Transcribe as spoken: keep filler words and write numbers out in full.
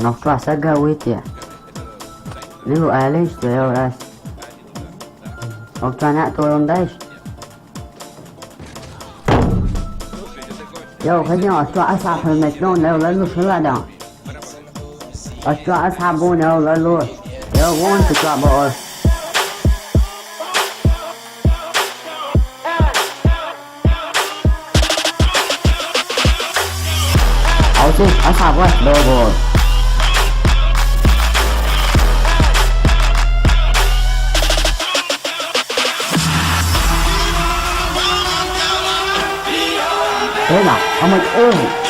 Noqtrua saga witia. Nilu alis, yo, ras. Noqtrua na to rondash. Yo, kanya, noqtrua asa permet no, no, lalu sula dong. Noqtrua asa bo, no, lalu. Yo, want to drop ball. Ausi, asa bo, no, ball. Ena, I'm like, oh.